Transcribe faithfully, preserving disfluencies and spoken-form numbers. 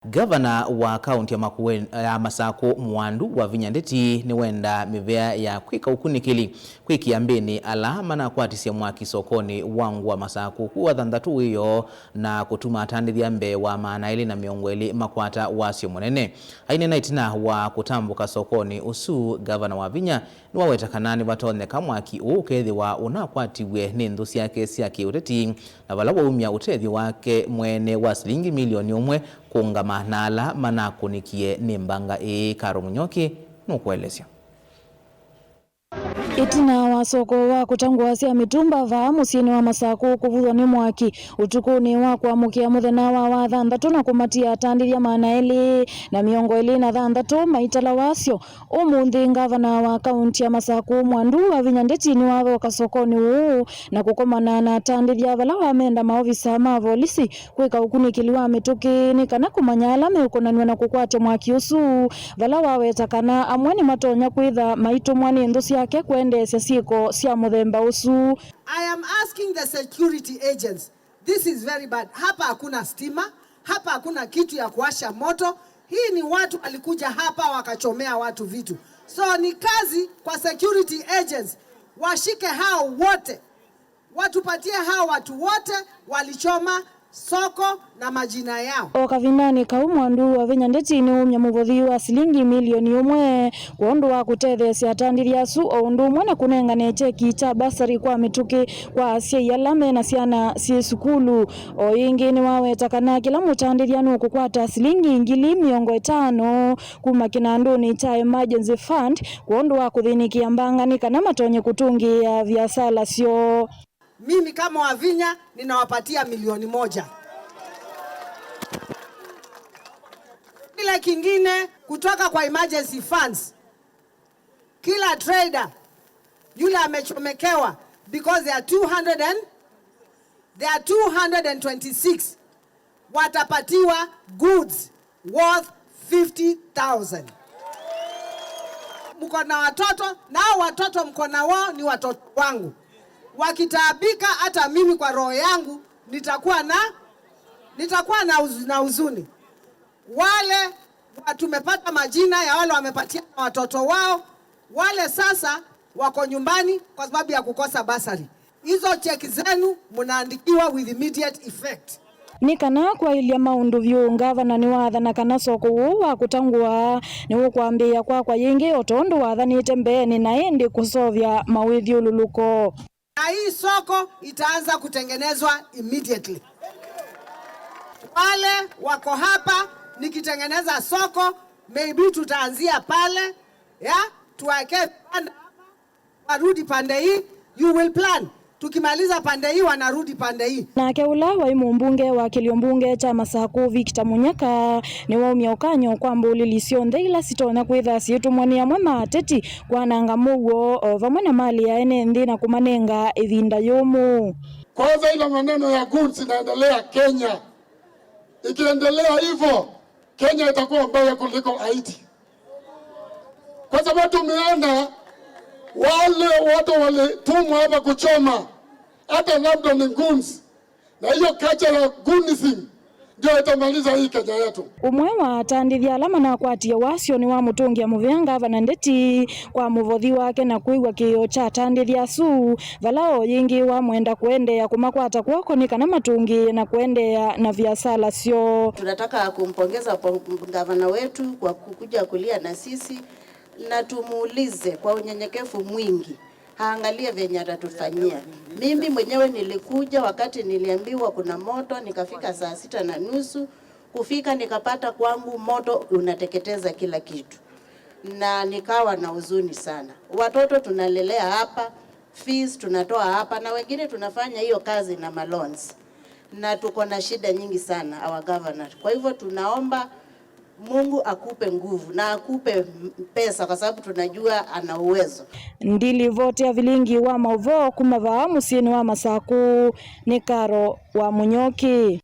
Ngavana wa kaunti ya Makueni, ya Masakũ, Mwandu Wavinya Ndeti, nĩwendaa mĩvea ya kwĩka ũkunĩkĩli kwĩ kĩambĩnĩ ala manakwatisye mwaki sokonĩ wa Ngũa Masakũ kũũ Wathanthatũ wĩoo na kũtuma atandĩthya mbee wa maana elĩ na mĩongo ĩlĩ makwata wasyo mũnene. Aineena ĩtina wa kũtambũka sokonĩ ũsu, Ngavana Wavinya nĩwaweta kana nĩvatonyeka mwaki ũũ ũkethĩwa ũnakwatiw'e nĩ nthũ syake sya kĩũteti, na vala waumya ũtethyo wake mwene wa silingi milioni ũmwe kũũngama na ala manakũnĩkie nĩ mbanga ĩĩ. Karo Mũnyoki nũkũelesya. Ĩtina wa soko wa kũtangũa sya mĩtumba vaa mũsyĩnĩ wa Masakũ kũvuthwa nĩ mwaki ũtukũnĩ wa kũamũkĩa mũthenya wa Wathanthatũ na kũmatia atandĩthya maana elĩ na mĩongo ĩlĩ na thanthatũ maitala wasyo, ũmũnthĩ ngavana wa kaunti ya Masakũ, Mwandu Wavinya Ndeti, nĩwathoka sokonĩ ũũ na kũkomana na atandĩthya vala wamenda maovisa ma volisi kwĩka ũkunĩkĩli wa mĩtũkĩ nĩ kana kũmanya ala meũkonanw'a na kũkwatya mwaki ũsu, vala waweta kana amwe nĩmatonya kwĩtha maitũmwa nĩ nthũ syake kwendeesya syĩko sya mũthemba ũsu. I am asking the security agents, this is very bad. Hapa hakuna stima, hapa hakuna kitu ya kuwasha moto. Hii ni watu walikuja hapa wakachomea watu vitu. So ni kazi kwa security agents, washike hao wote. Watupatie hao watu wote walichoma soko na majina yao. O kavindanĩ kau, Mwandu Wavinya Ndeti nĩwaumya mũvothi wa silingi milioni ũmwe kwondũ wa kũtetheesya atandĩthya asu, o ũndũ ũmwe na kũnengane kyeki kya basarĩ kwa mĩtũkĩ kwa asyai ala me na syana syĩ sukulu. O ĩngĩ nĩwaweta kana kĩla mũtandĩthya nũkũkwata silingi ngili mĩongo ĩtano kuma kĩnandũnĩ kya Emergency Fund kwondũ wa kũthĩnĩkĩa mbanga nĩ kana matonye kũtũngĩĩa viasala syoo. Mimi kama Wavinya ninawapatia milioni moja. Kile kingine kutoka kwa emergency funds, kila trader yule amechomekewa, because there are two hundred and, there are two hundred and twenty-six, watapatiwa goods worth fifty thousand. Mko na watoto, nao watoto mko na wao ni watoto wangu. Wakitaabika, hata mimi kwa roho yangu nitakuwa na, nitakuwa na huz-, na huzuni. Wale wa-, tumepata majina ya wale wamepatia watoto wao, wale sasa wako nyumbani kwa sababu ya kukosa basari. Hizo cheki zenu mnaandikiwa with immediate effect. Nĩ kana kwaĩlya maũndũ vyũ, ngavana nĩwathana kana soko ũũ wa kũtangũa nĩũkwambĩĩa kwakwa yĩngĩ o tondũ wathanĩte mbeenĩ, na ĩndĩ kũseũvya mawĩthyũlũlũko. Na hii soko itaanza kutengenezwa immediately. Wale wako hapa, nikitengeneza soko, maybe tutaanzia pale, ya, tuweke vibanda hapa, warudi pande hii, you will plan. Tukimaliza pande hii, wanarudi pande hii. Nake ũla waĩ mũmbunge wa kĩlio mbunge kya Masakũ, Victor Munyaka, nĩwaumya ũkany'o kwa mbũlĩli syonthe ila sitonya kwĩtha syĩtũmwa nĩ amwe ma ateti kwananga mũuo o vamwe na malĩ ya ene nthĩ na kũmanenga ĩvinda yũmũ. Kwanza, ile maneno ya goons inaendelea Kenya, ikiendelea hivyo, Kenya itakuwa mbaya kuliko Haiti, kwa sababu tumeona wale watu walitumwa hapa kuchoma, hata labda ni goons, na hiyo culture ya goonism ndio itamaliza hii Kenya yetu. Ũmwe wa atandĩthya ala manakwatie wasyo nĩwamũtũngĩa mũvea ngavana Ndeti kwa mũvothi wake na kwĩw'a kĩĩo kya atandĩthya asu, vala o yĩngĩ wamwenda kũendeea kũmakwata kw'oko nĩ kana matũngĩĩe na kũendeea na viasala syoo. Tunataka kumpongeza po-, gavana wetu kwa kukuja kulia na sisi, na tumuulize kwa unyenyekevu mwingi aangalie venye atatufanyia. Mimi mwenyewe nilikuja wakati niliambiwa kuna moto, nikafika saa sita na nusu, kufika nikapata kwangu moto unateketeza kila kitu, na nikawa na huzuni sana. Watoto tunalelea hapa, fees tunatoa hapa, na wengine tunafanya hiyo kazi na maloans, na tuko na shida nyingi sana, our governor. Kwa hivyo tunaomba Mungu akupe nguvu na akupe m-, pesa, kwa sababu tunajua ana uwezo. Ndilivoti ya vilingi wa maũvoo kuma vaa mũsyĩnĩ wa Masakũ nĩ Karo wa Mũnyoki.